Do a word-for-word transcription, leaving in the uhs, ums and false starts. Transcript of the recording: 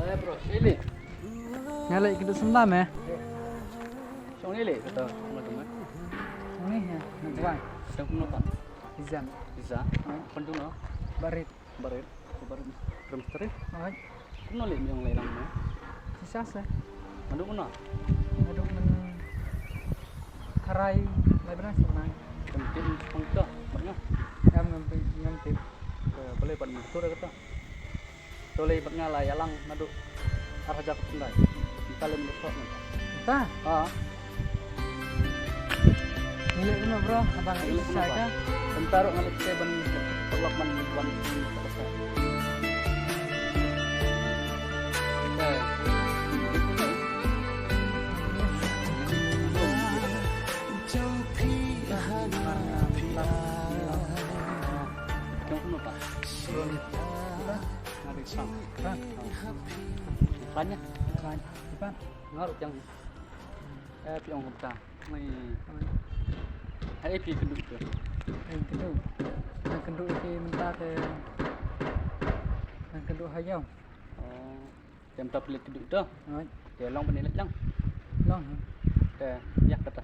Eh, bro, sini. Nga leh kynduh sendam, eh. Song ni leh kata, mana tu, eh? Song ni, ya, nak tuai. Song kumno pat? Izan. Iza. Pon tu no? Barit. Barit. Barit. Rim stri. Oi. Kumno leh myong leh lang, eh? Sisa se. Naduh kumno? Naduh men Harai, lai bnai sumai. Ngam tip pang to, bad nga. Ngam, ngam tip, ngam tip. Ke, balei bad nga, to da kata. To lei bad nga la ïalang naduh ar hajar khyndai. Mynta lei mynta thok mynta. Mynta? Ha. Ngi leh kumno bro, abang. Ngi leh kumno, sa ka? Mynta ruh nga leh te ban paralok man wan. Eh. Jong kumno pat? Nga dei pang. Pang. Pang ïa? Pang. Pang. Nga ruh jong. Eh, phi ong kumta. Ngi. Hai, phi kynduh te? Ai kynduh. Nga kynduh te mynta te. Nga kynduh ha ïew. Oh. Te mynta phi leit kynduh te? Oi. Te long ban leit lang? Long. Te ïa kata.